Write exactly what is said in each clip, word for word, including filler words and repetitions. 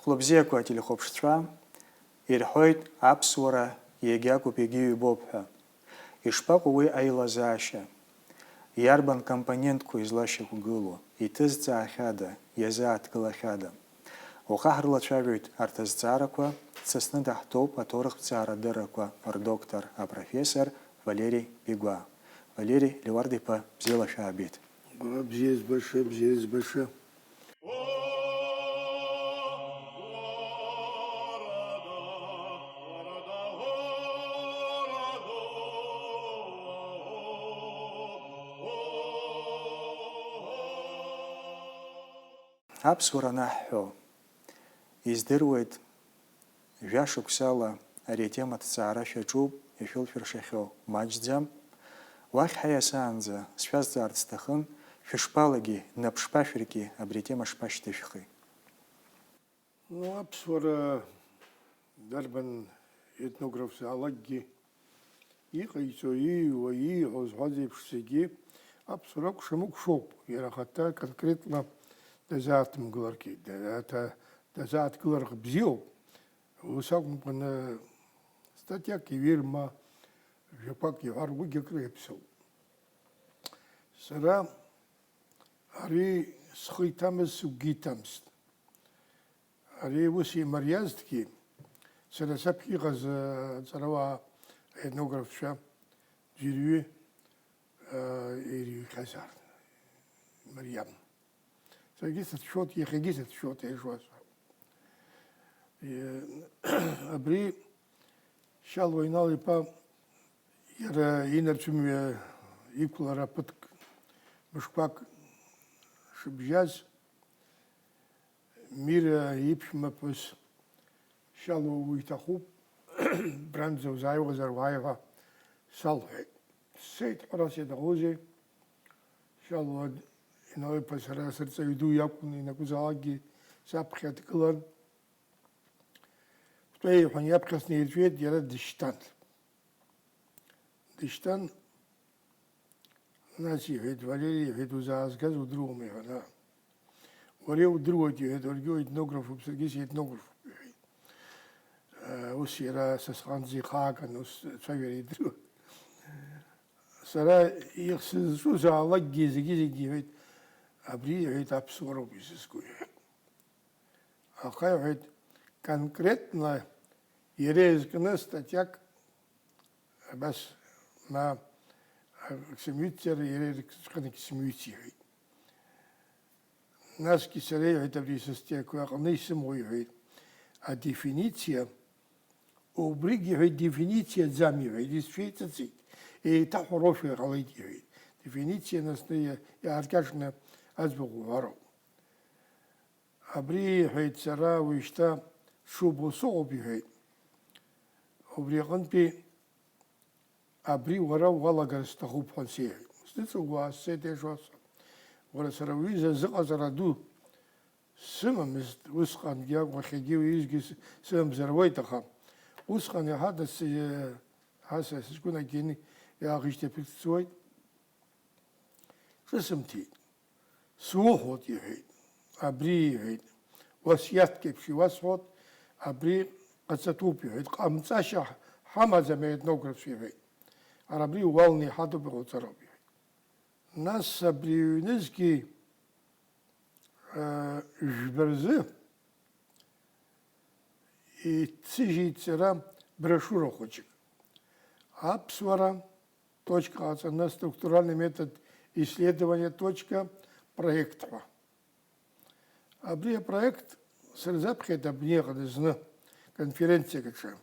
Лыбзиақәа ателехәаԥшцәа ирҳәоит, аԥсуара иагьакәуп, иагьыҩбоуп ҳәа. Ишԥаҟоу уи аилазаашьа? Иарбан компонентқәа излашьақәгылоу, иҭызҵаахьада, иазааҭгылахьада? Уаха ҳрылацәажәоит арҭ азҵаарақәа, дсасны даҳҭоуп аҭоурыхҭҵаара дыррақәа рдоктор, апрофессор Валери Бигәаа. Валери Леуард-иԥа, бзиала шәаабеит. Уа, бзиа збаша, бзиа збаша. Аԥсуара анаҳҳәо, издыруеит, жәа-шықәсала ари атема аҭҵаара шәаҿуп, ишәылшәыршахьоу маҷӡам. Уахь ҳаиасаанӡа сшәазҵаарц сҭахын, шәышԥалагеи, нап шԥашәырки, абри атема шԥашьҭышәхи? Ну, аԥсуара дарбан етнографзаалакгьы иҟаиҵо, ииҩуа, ииҳәо зҳәаз еиԥш зегьы аԥсуара акәша-мыкәшоуп, иара ахаҭа конкретно дазааҭымгыларгьы, да-, да-, дазааҭгылар бзиоуп. Ус акәымкәаны, статиак иҩырма, жәақәак иҳәар, уигьы акры иаԥсоуп. Сара ари схы иҭамыз, сыгәгьы иҭамызт. Ари ус имариазҭгьы, сара саԥхьа иҟаз, э, аҵарауаа, аетнографцәа ӡәырҩы, э, ирыҩхьазаарын, имариам. Саргьы сацәшәоит, иахьагьы сацәшәоит, еишуазар. Э, абри Шьалуа Инал-иԥа иара инарцәымҩа иқәлара ԥыҭк, мышқәак шыбжьаз, Мира иԥшәмаԥҳәыс Шьалуа уиҭахуп, бранӡа узааиуазар уааи ҳәа салҳәеит. Сцеит, ҳәарас иаҭахузеи? Шьалуа Инал-иԥа сара сырҵаҩы ду иакәын, ианакәызаалакгьы саԥхьа дгылан. Кәтәеи иҳәан иаԥхьа снеирҵәеит, иара дышьҭан. Дышьҭан, нас иҳәеит, Валери, иҳәеит, узаазгаз удыруама, иҳәан, аа. Уара иудыруеит, иҳәеит, уаргьы уетнографуп, саргьы сетнографуп, иҳәеит. Ус иара са сҟынӡа ихааган, ус ацәажәара идыруан. Сара ихсызҿузаалакгьы зегьы-зегьы, иҳәеит, абри, иҳәеит, аԥсуароуп изызку, иҳәеит. Аха, иҳәеит, конкретно иара изкны статиак, абас, ма, ак сымҩыҵҵар, иара иркыҵәҟьаны ак сымҩыҵ, иҳәеит. Насгьы сара, иҳәеит, абри сыстатиақәа аҟны исымоу, иҳәеит, адефинициа, убригь, иҳәеит, дефинициаӡам, иҳәеит, исцәеиҵыҵит, еиҭаҳәароушәа иҟалеит, иҳәеит. Дефинициа насны иа-, иааркьаҿны аӡбахә уҳәароуп. Абри, иҳәеит, сара уажәшьҭа сшубо сыҟоуп, иҳәеит. Убри аҟынтәи абри уара уалагар сҭахуп ҳәа сеиҳәеит. Сныҵагәаа сцеит, еишуасҳәап. Уара, сара уҩыза зыҟаҵара ду сымамызт, усҟангьы акәу, иахьагьы уаҩызгьы с-, сымамзар ауеит, аха усҟан иаҳа дас-, ҳаса сыҷкәынакгьы иааӷьышьҭ иаԥырҵуеит. Ҿысымҭит. Суҳәоит, иҳәеит. Абри, иҳәеит, уасиаҭк еиԥш иуасҳәоит, абри ҟаҵатәуп, иҳәеит, ҟамҵашьа ҳ-, ҳамаӡам аетнографцәа, иҳәеит. Ара абри уалны иҳаҭоуп, иҟауҵароуп, иҳәеит. Нас абри ҩнызқьи, э, жәба рзы иццыжьит сара брошиура хәыҷык. Аԥсуара, точка ҟаҵаны, структуральный метод исследования, точка, проект ҳәа. Абри апроект сырзаԥхьеит абни аҟны зны конференциак аҿы.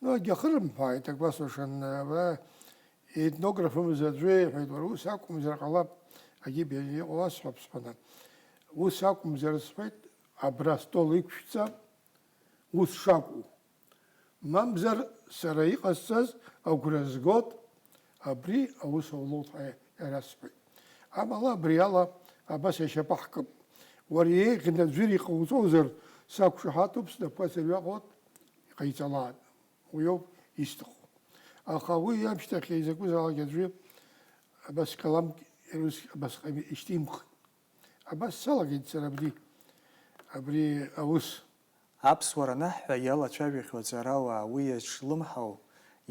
Ну, агьахырымҳәааит, агәасҭошан, ара етнографымыз аӡәы иҳәеит, уара ус акәымзар ҟалап, агьи бзиа иҟоу асҳәап сҳәаны. Ус акәымзар сҳәеит, абра астол иқәшәҵа, ус шакәу. Мамзар, сара иҟасҵаз агәра згот, абри аус аулоит ҳәа иара сҳәеит. Амала абри ала абас ишьапы ҳкып. Уара еиӷьны аӡәыр иҟауҵозар, сақәшаҳаҭуп, снапқәа сырҩаҟот, иҟаиҵалааит. Уиоуп исҭаху. Аха уи амшьҭахь изакәызаалак аӡәы абас каламк ирус абасҟак ишьҭимхит. Абас салагеит сара абри, абри аус. Аԥсуара анаҳҳәа, иалацәажәахьоу аҵарауаа уи иазҿлымҳау,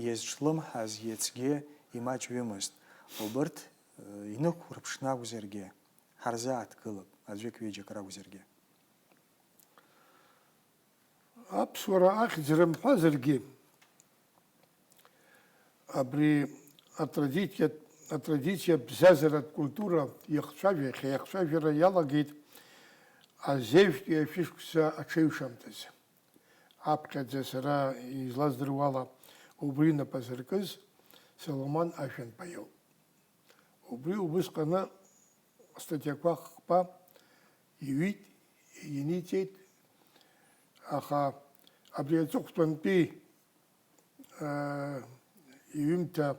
иазҿлымҳаз иацгьы имаҷҩымызт. Убырҭ, э, инықәырԥшны акәзаргьы, ҳарзааҭгылап, аӡәык-ҩыџьак ракәзаргьы. Аԥсуара ахьӡ рымҳәазаргьы, абри атрадициатә, атрадициатә бзазаратә культура иахцәажәа-, иахцәажәара иалагеит азеижәтәи ашәышықәса аҽеиҩшамҭазы. Аԥхьаӡа сара излаздыруала убри нап азыркыз Соломон Ашәанба иоуп. Убри убысҟаны статиақәа хкқәа иҩит, иниҵеит, аха абри аҵыхәтәантәи, аа, иҩымҭа,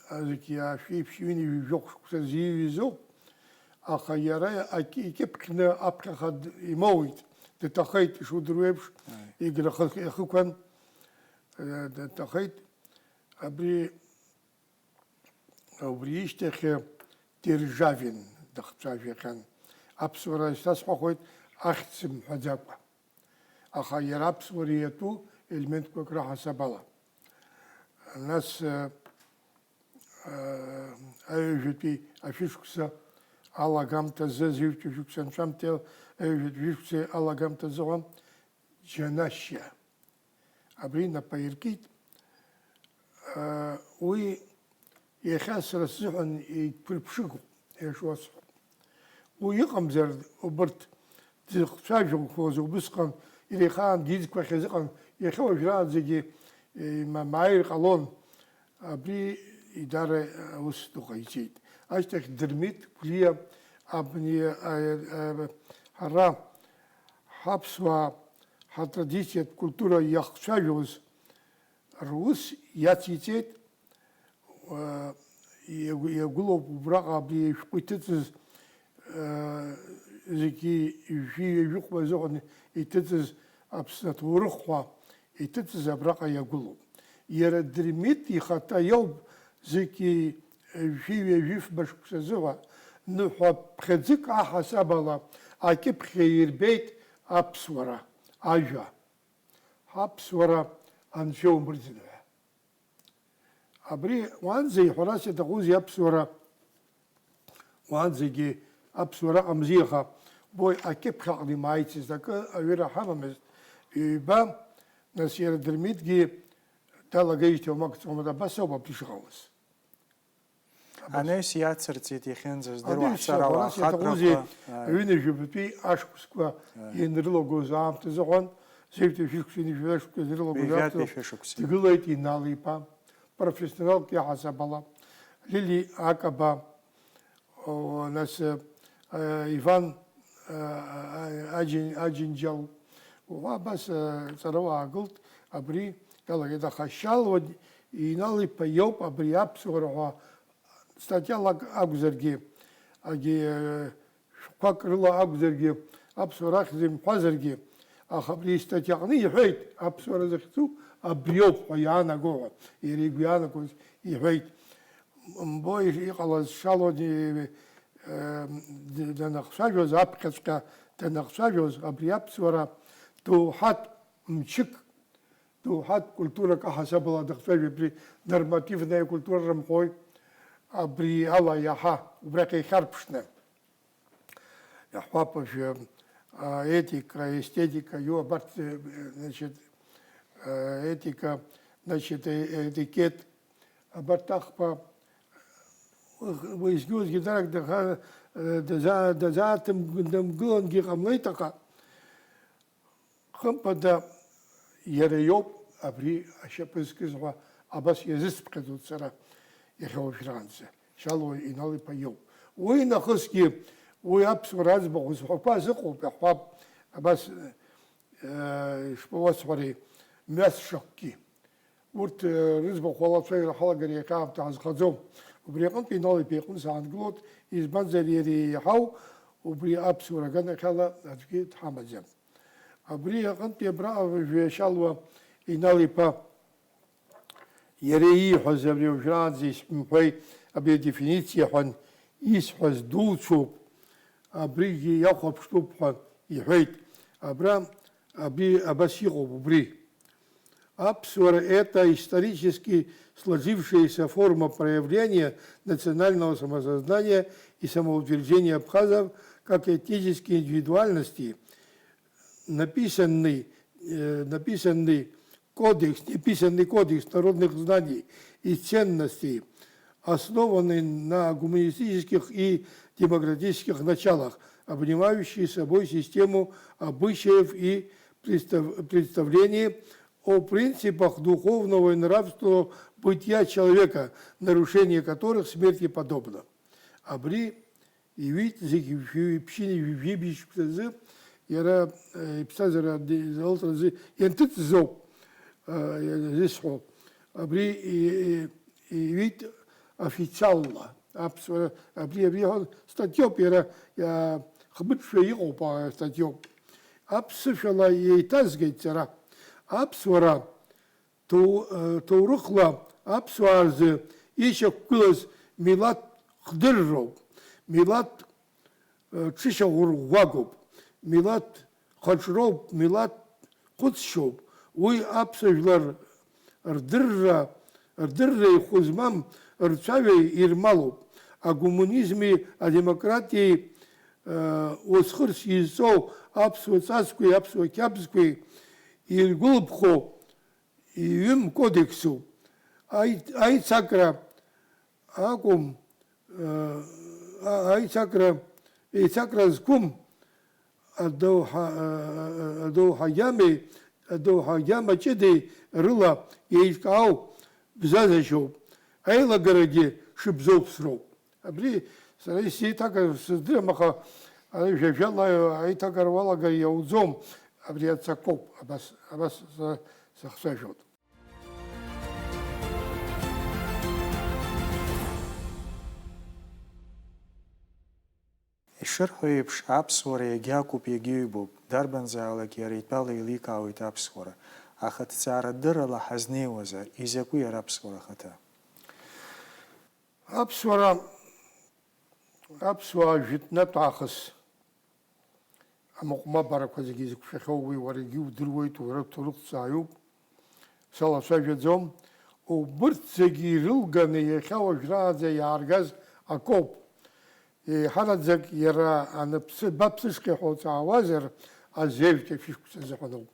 а, зегь ашәи ԥшьҩы ҩажәи жәохә шықәса зиҩыз ауп, аха иара аки-, икьыԥхьны аԥхьаха д-, имоуит, дҭахеит, ишудыруеиԥш, Ааи. егьрахы-, иахықәан, э, дҭахеит. Абри Убри ишьҭахь Державин дахцәажәахьан. Аԥсуара шьҭасҳәахоит ахьӡ мҳәаӡакәа. Аха иара аԥсуара иатәу елементқәак раҳасаб ала. Нас, э, э, аҩажәатәи ашәышықәса алагамҭазы, зыҩтәи шықәса анҵәамҭеи аҩажәатәи шықәса алагамҭазы ҳәа Џьанашьа абри инапы аиркит. Уи иахьа сара сзыҳәан иԥырԥшыгоуп, иашуасҳәап. Уи иҟамзар, убырҭ дзыхцәажәақәоз убысҟан, иара ихаан дизқәахьаз ыҟан, иахьа уажәраанӡагьы, е, ма-, мааир ҟалон. Абри идара аус ду ҟаиҵеит. Ашьҭахь Дырмит Гәлиа абни, а, а, ҳара ҳаԥсуаа ҳатрадициатә культура иахцәажәоз рус иациҵеит, уа, иагә-, иагәылоуп убраҟа абри ашәҟәы иҭыҵыз, а, зегьы ҩажәи ҩажәихәба азыҳәан иҭыҵыз Аԥсны аҭоурых ҳәа иҭыҵыз абраҟа иагәылоуп. Иара Дырмит ихаҭа иоуп зегьы ҩажәи ҩажәифба шықәса азыҳәа ныҳәа ԥхьаӡык аҳасаб ала акьыԥхь аирбеит аԥсуара, ажәа. Ҳаԥсуара анцәа иумырӡын ҳәа. Абри уанӡа иҳәарас иаҭахузеи аԥсуара? Уанӡагьы аԥсуара ыҟамзи, аха, бои, акьыԥхь аҟны имааицызт, акы аҩыра ҳамамызт. Ҩба, нас иара Дырмитгьы далагеижьҭеи уамак ҵуамызт, абас ауп абри шыҟалаз. Абас. Анес иацырҵеит иахьынӡаздыруа Абри ҳҵарауаа шыҟалаз иаҭахузеи, хаҭрақәа, ааи. Ҩынҩажәабатәи ашықәсқәа Ааи. ианрылагоз аамҭазы ҳәан, зеижәтәи шәышықәса, ҩынҩажәи жәаба шықәса ианрылагоз Ҩажәатәи аамҭазы шәышықәса. дгылеит Инал-иԥа, профессионалк иаҳасаб ала, Лили Акаба, О, нас, э, э, Иван, э, э, Аџьын-, Аџьынџьал, уа абас, э, ҵарауаа аагылт, абри иалагеит, аха Шьалуа Инал-иԥа иоуп абри аԥсуара ҳәа статиала ак-, акәзаргьы, агьи, э, шәҟәқәак рыла акәзаргьы, аԥсуара ахьӡ имҳәазаргьы, аха абри истатиаҟны иҳәеит, аԥсуара захьӡу абриоуп ҳәа иаанаго ҳәа, иара игәы иаанагоз иҳәеит. Мбои иҟалаз Шьалуа ди-, э, д-, данахцәажәоз, аԥхьаҵәҟьа данахцәажәоз, абри аԥсуара доуҳатә мчык, доуҳатә культурак аҳасабала дахцәажәеит, абри нормативная культура рымҳәои, абри ала иаҳа, убрахь ихьарԥшны. Иаҳҳәап, уажәы, а, етика, естетика, иу-, абарҭ, э, значит, э, етика, значит, э, этикет, абарҭ ахԥа, уи зегьы-уигьы дарак даха-, э, даза-, дазааҭым-, дымгылангьы ҟамлеит, аха, хымԥада, иара иоуп абри ашьапы зкыз ҳәа абас иазысԥхьаӡоит сара иахьа уажәраанӡа. Шьалуа Инал-иԥа иоуп. Уи нахысгьы, уи аԥсуара аӡбахә зҳәақәаз ыҟоуп, иаҳҳәап, абас, э, ишԥауасҳәари, мҩасшақәгьы. Урҭ, э, рыӡбахә алацәажәара ҳалагар иахьа аамҭа ҳазхаӡом. Убри аҟынтә Инал-иԥа иҟынтә саангылоит, избанзар иара иеиҳау убри аԥсуара аганахьала аӡәгьы дҳамаӡам. Абри аҟынтәи абраҟа уажәы Шьалуа Инал-иԥа иара ииҳәаз абри уажәраанӡа исымҳәеи, абри адефинициа ҳәа исҳәаз дуцәоуп, абригьы иахәаԥштәуп ҳәа иҳәеит. Абра Абри абас иҟоуп убри. Аԥсуара — это исторически сложившаяся форма проявления национального самосознания и самоутверждения абхазов как этнической индивидуальности, написанный, э, написанный кодекс, неписанный кодекс народных знаний и ценностей, основанный на гуманистических и демократических началах, обнимающий собой систему обычаев и представ-, представлений о принципах духовного и нравственного бытия человека, нарушение которых смерти подобно. Абри иҩит зегьы ҩажәи ԥшьынҩажәи жәибжь шықәсазы, иара, э, иԥсҭазаара ди-, залҵразы ианҭыҵыз ауп, э, изысҳәо. Абри и-, и-, иҩит официалла аԥсуара, абри, абри иҳәон статиоуп, иара, иа-, хмыҷшәа иҟоуп, а, статиоуп. Аԥсышәала еиҭазгеит сара. Аԥсуара ҭоу-, э, ҭоурыхла аԥсуаа рзы ишьақәгылаз милаҭ хдырроуп, милаҭ, э, ҽышьаӷәӷәагоуп, милаҭ хаҿроуп, милаҭ хәыцшьоуп. Уи аԥсуа жәлар рдырра, рдырра ихәы змам рцәаҩа ирмалоуп. Агуманизми адемократиеи, э, уасхырс изҵоу аԥсуа ҵасқәеи аԥсуа қьабзқәеи иргәылԥхо иҩым кодексуп. Аи-, аицакра акәым, а, а, аицакра, еицакра зқәым адоуҳа-, а, а, адоуҳагьамеи, адоуҳагьама ҷыдеи рыла еиҿкаау бзазашьоуп, аилагарагьы шыбзоуԥсроуп. Абри сара исеиҭагар сыздырам, аха ара жәа-жәала аиҭагара уалагар иауӡом, абри ацакоуп, абас, абас са сахцәажәоит. Ишырҳәо еиԥш, аԥсуара иагьакуп, иагьыҩбоуп, дарбанзаалак иара итәала еиликаауеит аԥсуара, аха ҭҵаарадыррала ҳазнеиуазар, изакәи ара аԥсуара ахаҭа? Аԥсуара, аԥсуаа жәытәнатә аахыс амыҟәмабарақәа зегьы изықәшәахьоу уи уаргьы удыруеит, уара уҭоурыхҭҵааҩуп, салацәажәаӡом. Убырҭ зегьы ирылганы иахьа уажәраанӡа иааргаз акоуп. Еиҳараӡак иара аныԥсыба ԥсышҟа иҳәоуҵаауазар, азеижәтәи ашәышықәса азыҳәаноуп.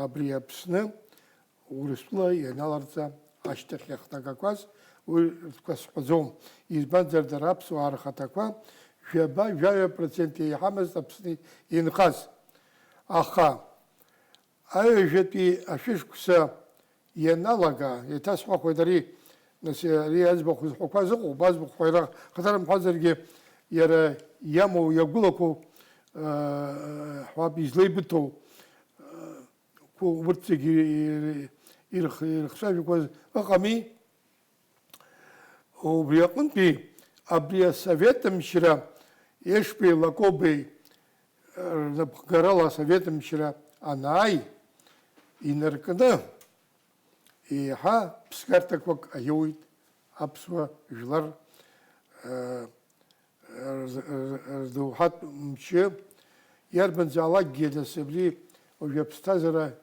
Абри Аԥсны Урыстәыла ианаларҵа ашьҭахь иахнагақәаз, уи ртәқәа сҳәаӡом, избанзар, дара аԥсуаа рхаҭақәа жәаба-жәаҩа процент еиҳамызт Аԥсны инхаз. Аха аҩажәатәи ашәышықәса ианалага, еиҭасҳәахуеит ари, нас, ари аӡбахә зҳәақәаз ыҟоуп, аӡбахә ҳәа иара хадара мҳәазаргьы, иара иамоу, иагәылақәоу, ыы, ҳәап, излеибыҭоу, ыы, Қәы урҭ зегьы ир-, ирх-, ирыхцәажәақәаз ыҟами. Убри аҟынтәи абри асовет мчра Ешбеи Лакобеи рнапхгарала асовет мчра анааи, инаркны, еиҳа ԥсгарҭақәак аиуит аԥсуа жәлар, э, рз-, рз-, рдоуҳатә мчы иарбанзаалакгьы, нас абри уажәы аԥсҭазаара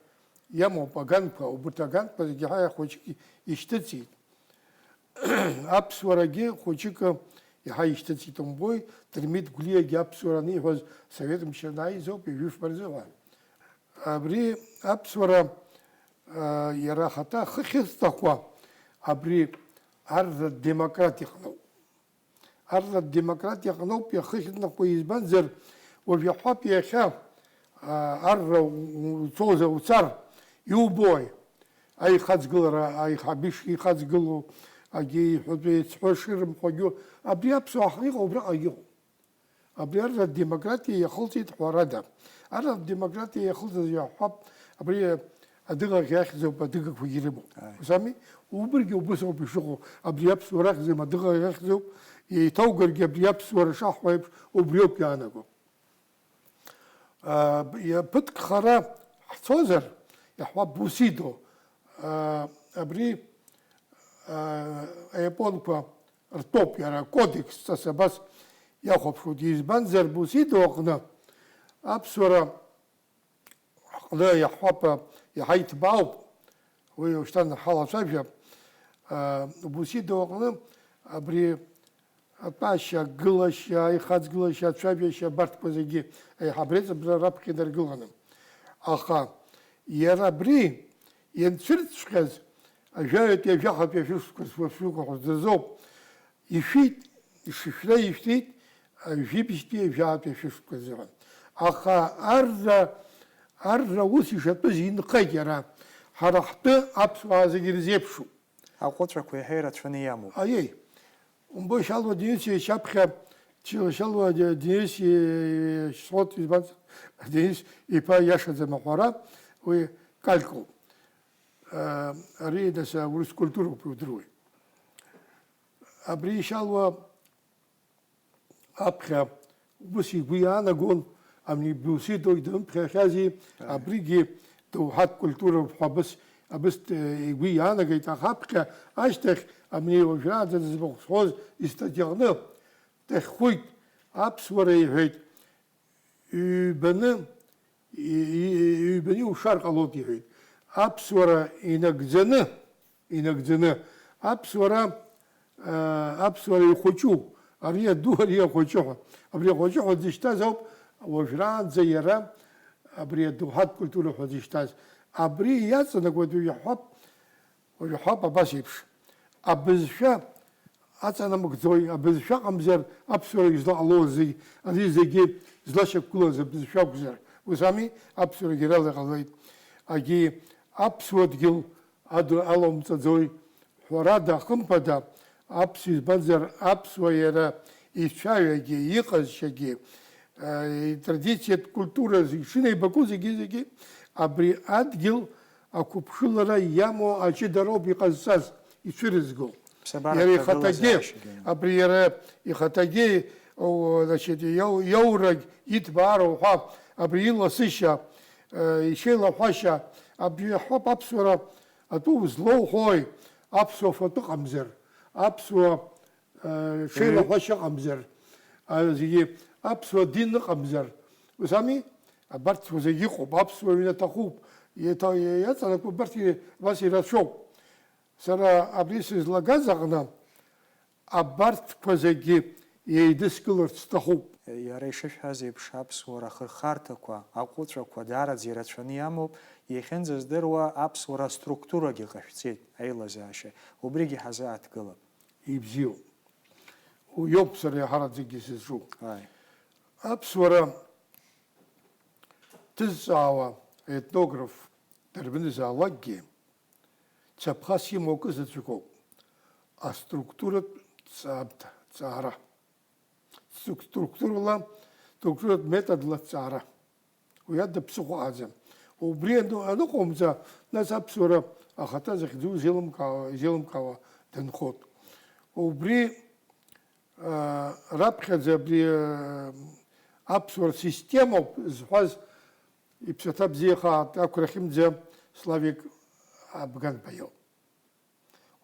иамоуп аганқәа, убырҭ аганқәа зегьы ҳаи ахәыҷык ишьҭыҵит. Аԥсуарагьы хәыҷык иаҳа ишьҭыҵит умбои, Дырмит Гәлиагьы аԥсуара аниҳәоз Совет мчра анааиз ауп, ҩажәи фба рзыҳәа. Абри аԥсуара, а, иара ахаҭа ахы ахьыҵнахуа абри арратә демократ иҟноуп. Арратә демократ иҟноуп иахыхьыднахуа, избанзар, уажә иаҳҳәап, иахьа, а, арра у-, у-, уцозар, уцар, иубои? Аихаҵгылара, аихабыш ихаҵгылоу, агьи иҳәатәы еиҵҳәа шырымхәагьы, абри аԥсуаа ҳаҟа иҟоу убраҟагь иҟоуп. Абри арратә демократиа иахылҵит, ҳәарада. Арратә демократиа иахылҵыз иаҳҳәап, абри адыӷа ахьӡуп, адыгақәагьы ирымоуп. Ааи. Ус ами? Убригьы убыс ауп ишыҟоу, абри аԥсуара ахьӡым, адыӷа ахьӡуп, еиҭаугаргьы абри аԥсуара шаҳҳәо еиԥш, убриоуп иаанаго. А, иа-, ԥыҭк хара ҳцозар, иаҳҳәап, Бусидо, а, абри, а, аиапонқәа ртәоуп иара акодекс ҵас абас иахәаԥшуеит. Избанзар, Бусидо аҟны аԥсуара аҟны иаҳҳәап, иаҳа иҭбаауп, уи уажәшьҭа ҳалацәажәап. Бусида аҟны абри атәашьа, агылашьа, аихаҵгылашьа, ацәажәашьа абарҭқәа зегьы аиҳабыра раԥхьа инаргыланы. Аха иара абри ианцәырҵҵәҟьаз, ажәаҩатәи ажәахатәи ашәышықәса, шәышықәса ҳәа ҳдырзоуп. Ишәит, ишышәра ишәҭит, ажәибжьтәи ажәаатәи ашәышықәса рзыҳәан. Аха арра, арра ус ишатәыз инхеит иара. Ҳара ҳтәы аԥсуаа зегьы ирзеиԥшуп. Аҟәыҵәақәа еиҳа ирацәаны иамоуп. Аиеи. Умбои, Шьалуа Денис иашьаԥхьа, Шьалуа Денис ишьцәоуп, избанзар, Денис иԥа иашаӡам аҳәара, уи калькоуп. Ари, нас, аурыс культуроуп, иудыруеит. Абри Шьалуа аԥхьа ус игәы иаанагон, ами, Бусидои дымԥхьахьази, абригьы доуҳатә культуроуп ҳәа абыс, абыс, э, игәы иаанагеит, аха аԥхьа ашьҭахь, ами, уажәраанӡа дызмыхәсхоз истатиаҟны дҭахьхәит, аԥсуара иҳәеит, ҩбаны, и-, и-, ҩбаны иушар ҟалоит, иҳәеит. Аԥсуара инагӡаны, инагӡаны, аԥсуара, аа, аԥсуара ихәыҷу, ари аду, ари ахәыҷы ҳәа. Абри ахәыҷы ҳәа дзышьҭаз ауп уажәраанӡа иара абри адоуҳатә культура ҳәа дзышьҭаз. Абри иаҵанакуеит, уажә иаҳҳәап, Уажә ҳәап абас еиԥш, абызшәа аҵанамыгӡои, абызшәа аҟамзар аԥсуара излаҟалозеи, ари зегьы злашьақәгылаз абызшәа акәзар, ус ами, аԥсуарагьы арала иҟалеит. Агьи аԥсуа дгьыл аду-, алоумҵаӡои, ҳәарада, хымԥада, аԥсуа, избанзар, аԥсуа иара ицәаҩагьы, иҟазшьагьы, а, итрадициатә культура зегь шынеибаку зегьы, зегьы абри адгьыл ақәыԥшылара иамоу аҷыдароуп иҟазҵаз, ицәырызго. Ԥсабаратә Иара ихаҭагьы, ҭагылазаашьагьы. Абри иара ихаҭагьы, о, значит, иау-, иаурагь иҭбаароу ҳәа, абри иласышьа, э, ишеилаҳәашьа, абри ҳәоуп аԥсуара атәы узлоуҳәои, аԥсуа фатә ыҟамзар, аԥсуа, э, шеилаҳәашьа ыҟамзар, а, зегьы аԥсуа дин ыҟамзар, ус ами? Абарҭқәа зегьы ыҟоуп, аԥсуа ҩны аҭахуп, иаҭа-, иаҵанакуа абарҭ и-, абас ирацәоуп. Сара абри сызлагаз аҟны абарҭқәа зегьы еидыскыларц сҭахуп. Иара ишышәҳәаз еиԥш, аԥсуара ахырхарҭақәа, аҟәыҵәақәа даараӡа ирацәаны иамоуп, иахьынӡаздыруа аԥсуара аструктурагьы ҟашәҵеит, аилазаашьа, убригьы ҳазааҭгылап. Ибзиоуп. Уи иоуп сара иаҳараӡакгьы сызҿу. Ааи. Аԥсуара ҭызҵаауа етнограф дарбанызаалакгьы цаԥхас имоу акы заҵәыкоуп, аструктуратә ҵа-, ҵаара. Струк-, структурала, структуратә методла ҵаара. Уи ада ԥсыхәа аӡам. Убри ану-, аныҟоумҵа, нас аԥсуара ахаҭа захьӡу изеилымкаауа, изеилымкаауа дынхоит. Убри, аа, раԥхьаӡа абри, аа, аԥсуара системоуп зҳәаз иԥсаҭа бзиахааит ақәрахьымӡа Славик Абганба иоуп.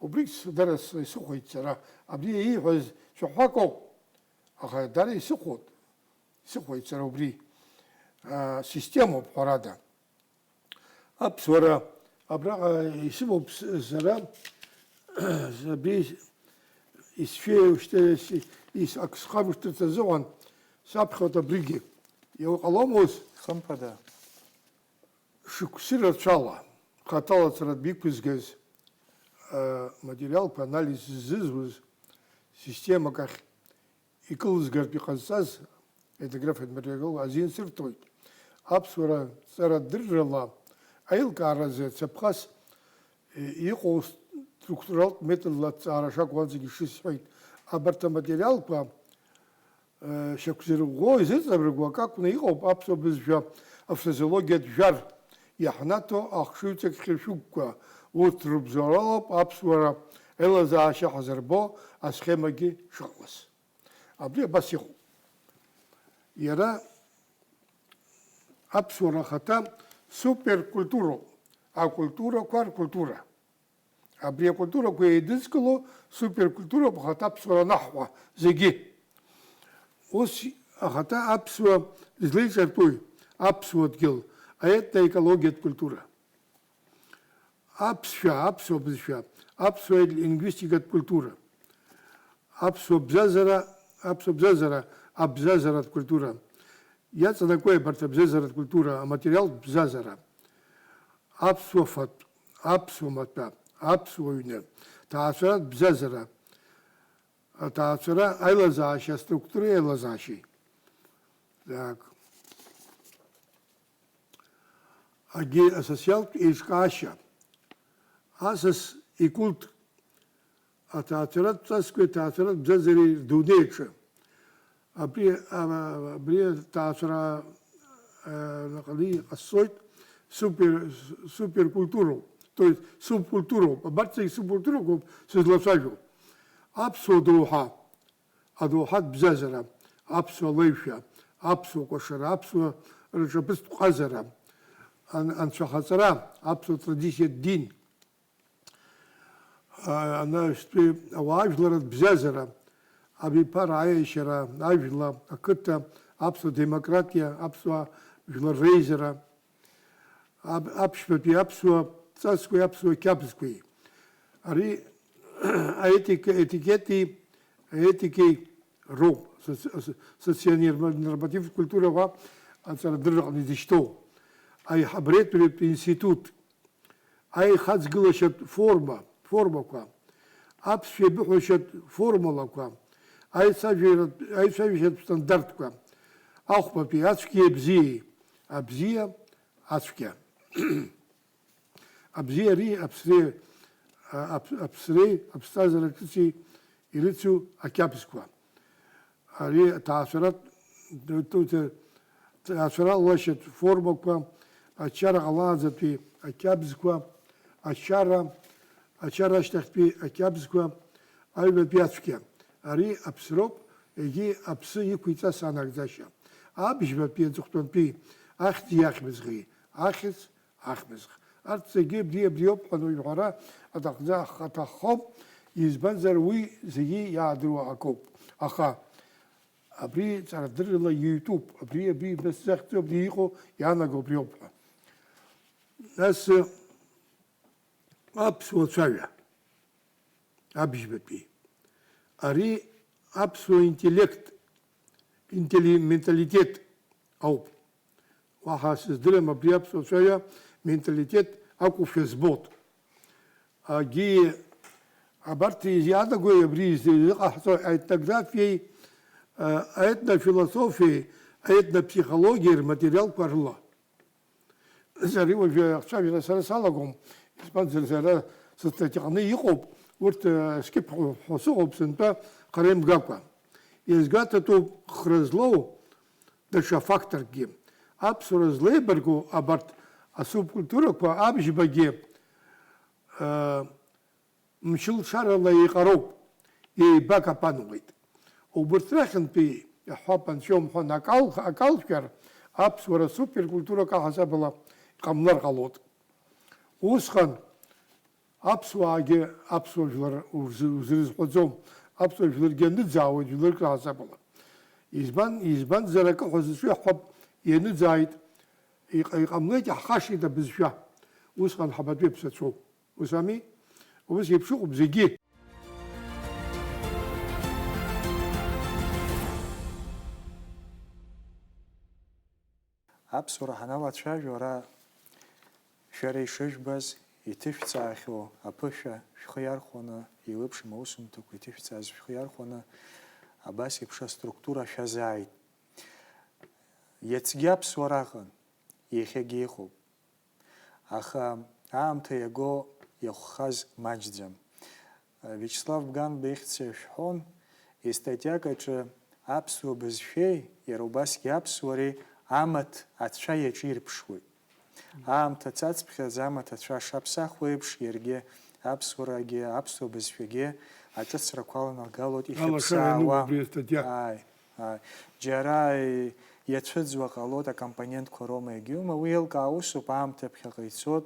Убригь с-, дара с-, исыхәеит сара. Абри ииҳәаз шәахәакоуп, аха дара исыхәоит, исыхәеит сара убри. Аа, системоуп, ҳәарада. Аԥсуара абраҟа исымоуп с-, сара, абри исшәеи ушьҭа ис-, ис-, ак схамышҭырц азыҳәан саԥхьоит абригьы. Иҟалома ус? Хымԥада. Шықәсы рацәала хаҭала ацаратә иқәызгаз, а, материалқәа анализ ззызуз системак ахь икылызгартә иҟазҵаз етнографиатә материалқәа азин сырҭоит. Аԥсуара ҵарадыррала аилкааразы цаԥхас, е, иҟоу структуралтә методла аҭҵаара шакәу аӡәгьы ишысҳәеит. Абарҭ аматериалқәа Шьақәзырӷәӷәо изыҵабыргуа акы акәны иҟоуп аԥсуа бызшәа афразеологиатә жәар иаҳнаҭо ахшыҩҵак хьыршәыгәқәа, урҭ рыбзоуралоуп аԥсуара аилазаашьа ҳазырбо асхемагьы шыҟалаз. Абри абас иҟоуп. Иара аԥсуара ахаҭа суперкультуроуп, акультурақәа ркультура. Абри акультурақәа еидызкыло суперкультуроуп ахаҭа аԥсуара анаҳҳәа зегьы. Ус ахаҭа аԥсуа излеиҿартәуи аԥсуа дгьыл, Аетноекологиатә культура. Аԥсшәа, аԥсуа бызшәа, аԥсуа лингвистикатә культура. Аԥсуа бзазара, аԥсуа бзазара, абзазаратә культура. Иаҵанакуеи абарҭ абзазаратә культура, аматериалтә бзазара? Аԥсуа фатә, аԥсуа маҭәа, аԥсуа ҩны, ҭаацәаратә бзазара, аҭаацәара аилазаашьа, аструктура аилазаашьеи. Так. Агьи асоциалтә еиҿкаашьа. Асас икульт, аҭаацәаратә ҵасқәеи аҭаацәаратә бзазареи рдунеи аҿы. Абри, а, абри аҭаацәара, а, наҟ-ааҟ иҟасҵоит супер-, суперкультуроуп, то есть субкультуроуп. Абарҭ зегь субкультурақәоуп сызлацәажәо. Аԥсуа доуҳа, адоуҳатә бзазара, аԥсуа леишәа, аԥсуа кәашара, аԥсуа рҿаԥыцтә ҟазара, ан-, анцәахаҵара, аԥсуа традициатә дин, а-, анаҩстәи ауаажәларатә бзазара, абиԥара аиашьара, ажәла, ақыҭа, аԥсуа демократиа, аԥсуа жәлар реизара, аб-, аԥшьбатәи аԥсуа ҵасқәеи аԥсуа қьабзқәеи. Ари аетика, етикети аетикеи роуп, соци-, соционормативтә культура ҳәа аҵарадырраҟны изышьҭоу. Аиҳабыратәи институт, аихаҵгылашьатә форма, формақәа, аԥсшәа еибыҳәашьатә формулақәа, аицәажәаратә, аицәажәашьатә стандартқәа, ахәбатәи ацәгьеи абзиеи, абзиа, ацәгьа. Абзиареи аԥсреи, а, аԥ-, аԥсреи аԥсҭазаара ҿыци ирыцу ақьабзқәа. Ари аҭаацәаратә, ҭаацәаралашьатә формақәа, ачара ҟалааӡатәи ақьабзқәа, ачара, ачара ашьҭахьтәи ақьабзқәа, аҩбатәи ацәгьа. Ари аԥсроуп, егьи аԥсы иқәиҵаз анагӡашьа. Абжьбатәи аҵыхәтәантәи, ахьӡи ахьмыӡӷи, ахьӡ, ахьмыӡӷ. Арҭ зегьы абри, абриоуп ҳәа уажә ҳәара аҭахӡа-, аҭаххом, избанзар, уи зегьы иаадыруа акоуп. Аха абри ҵарадыррала иҩтәуп, абри, абри, абри сзахьӡу, абри иҟоу, иаанаго абриоуп ҳәа. Нас, аԥсуа цәаҩа, абжьбатәи. Ари аԥсуа интеллект, интелли-, менталитет ауп. Уаҳа сыздырам абри аԥсуа цәаҩа менталитет акәушәа збоит. Агьи абарҭ изиаанагои абри изы-, изыҟаҳҵо аетнографиеи, а, аетнофилософиеи, аетноԥсихологиеи рматериалқәа рыла? Ари уажәы ахцәажәара сара салагом, избанзар, сара сыстатиаҟны иҟоуп, урҭ, э, скьыԥхьуп ҳәа сыҟоуп сынтәа хара имгакәа. Иазгәаҭатәуп хра злоу даҽа факторкгьы. Аԥсуара злеибарку абарҭ асубкультурақәа абжьбагьы, э, мчылшарала еиҟароуп, еибакапануеит. Убырҭ рахьынтәи, иаҳҳәап, анцәа умҳәан, акал-, акалшәар, аԥсуара суперкультурак аҳасабала иҟамлар ҟалоит. Усҟан аԥсуаагьы аԥсуа жәлар узы-, узрызҳәаӡом, аԥсуа жәларгьы аныӡаауеит жәларык раҳасабала. Избан, избанзар, акы ҳәа зыцәшәо иаҳҳәап, ианыӡааит, иҟ-, иҟамлеит, иаҳхашҭит абызшәа. Усҟан ҳабатәи аԥсацәоуп. Ус ами? Убас еиԥш ыҟоуп зегьы. Аԥсуара ҳаналацәажәо, ара шәара ишыжәбаз, иҭышәҵаахьоу аԥышәа шәхы иархәаны, еилыԥшым аусумҭақәа иҭышәҵааз шәхы иархәаны, абас еиԥш аструктура шәазааит. Иацгьы аԥсуара ыҟан, иахьагьы иҟоуп. Аха аамҭа иаго иахәхаз маҷӡам. Виачеслав Бганба ихьӡ шәҳәон, истатиак аҿы аԥсуа бызшәеи, иара убасгьы аԥсуареи амаҭ ацәа иаҿирԥшуеит. Аамҭа цацԥхьаӡа амаҭ ацәа шаԥсахуа еиԥш, иаргьы аԥсуарагьы, аԥсуа бызшәагьы аҿыцрақәа аланагалоит. Алашара иануп ишаԥсаауа. Убри астатиа. Ааи. Ааи, џьара иацәыӡуа ҟалоит акомпонентқәа роума, егьиума, уи еилкаау усуп, аамҭа ԥхьаҟа ицоит,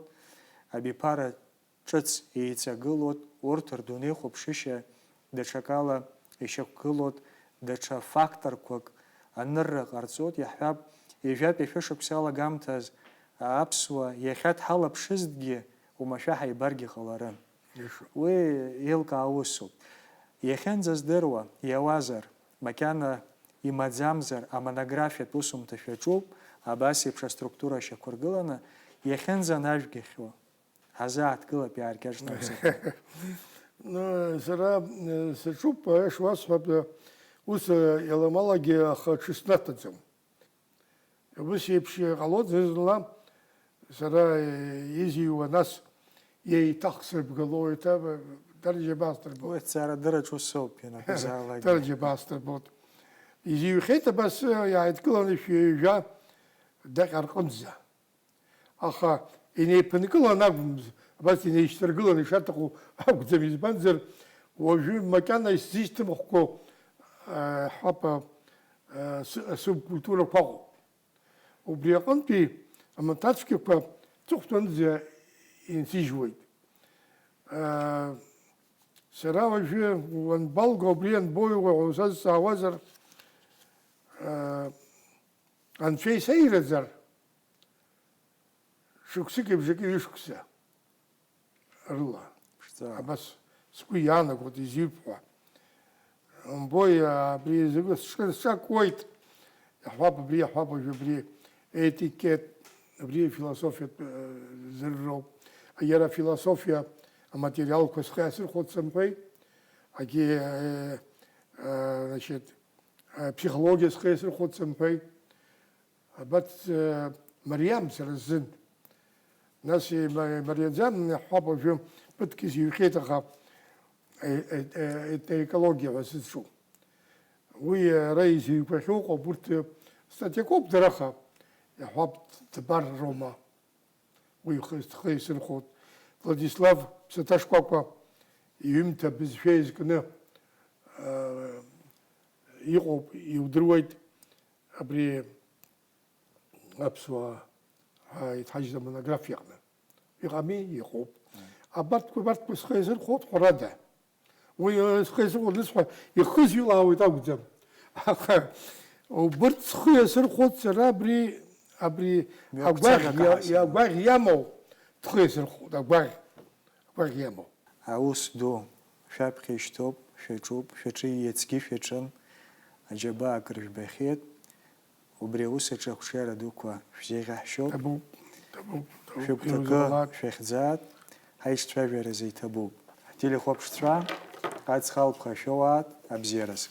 абиԥара ҿыц еиҵагылоит, урҭ рдунеихәаԥшышьа даҽакала ишьақәгылоит, даҽа факторқәак анырра ҟарҵоит, иаҳҳәап, ҩажәатәи ашәышықәса алагамҭаз аԥсуа иахьа дҳалаԥшызҭгьы, уамашәа ҳаибаргьы ҟаларын. Уи еилкаау усуп. Иахьынӡаздыруа, иауазар, макьана имаӡамзар, амонографиатә усумҭа шәаҿуп, абас еиԥш аструктура шьақәыргыланы, иахьынӡанажәгахьоу, ҳазааҭгылап иааркьаҿны аԥсаҭа. Ну, сара, э, саҿуп, аиаша уасҳәап, э, ус, э, иаламалагьы аха ҽыснаҭаӡом. Ус еиԥш иҟалоит зны-зынла, сара, э, изиуа нас еиҭах сырбгало, еиҭа, э, дараџьа баасдырбоит. Уи ҭҵаарадырраҿ усоуп, ианакәызаалакгьы. Дараџьа баасдырбоит. Изиухьеит абас, э, иааидкыланы шәи ҩажәа даҟьа рҟынӡа. Аха инеиԥынкылан акәым, абас инеишьҭаргыланы ишаҭаху акәӡам, избанзар, уажәы макьана исзышьҭымхкәа, э, ҳәапа, э, сы-, субкультурақәа ыҟоуп. Убри аҟынтәи амаҭәацәгьақәа ҵыхәтәанӡа инсыжьуеит. Э, сара уажәы уанбалга, убри анбои уҳәа усазҵаауазар, э, Анцәа исеираӡар, шықәсыки бжаки ҩышықәса рыла. Ԥшӡа. Абас сгәы иаанагоит, изиҩып ҳәа. Умбои, абри зегьы сҿы-, сҿакуеит. Иаҳҳәап, абри иаҳҳәап, уажәы абри етикет, абри философиатә, э, зырроуп. Иара афилософиа аматериалқәа схы иасырхәоит сымҳәеи, агьи, э, э, значит, э, ԥсихологиа схы иасырхәоит сымҳәеи. Абарҭ, э, мариам сара сзын. Нас има-, имариаӡам, иаҳҳәап, уажәы ԥыҭк изиҩхьеит, аха, э, э, э, етноекологиа ҳәа сызҿу. Уи, э, ара изиҩқәахьоу ыҟоуп, урҭ, э, статиақәоуп дара, аха, иаҳҳәап, ҭбарроума. Уи ихы, ихы исырхәоит. Владислав Ԥсаҭашкәакәа иҩымҭа бызшәа изкны, э, иҟоуп, иудыруеит. Абри аԥсуаа ҳәа иҭҳажьыз амонографиаҟны. Иҟами, иҟоуп. Абарҭқәа, абарҭқәа схы иазырхәоит, ҳәарада. Уи, э, схы иазырхәоит анысҳәа, ихызҩылаауеит акәӡам. Аха убырҭ схы иазырхәоит сара абри, абри агәаӷь иа-, агәаӷ иамоу схы иазырхәоит, агәаӷь, агәаӷь иамоу. Аус ду шәаԥхьа ишьҭоуп, шәаҿуп, шәаҿи иацгьы шәаҿын, аџьабаа акыр жәбахьеит, убри аус аҿы ақәҿиара дуқәа шәзеиӷьаҳшьоуп. Ҭабуп, ҭабуп, ҭабуп, шәыгәҭакы иузаалак. Шәахьӡаат, ҳаицәажәаразы иҭабуп. Ҳтелехәаԥшцәа, аҵх алԥха шәоуаат, абзиараз.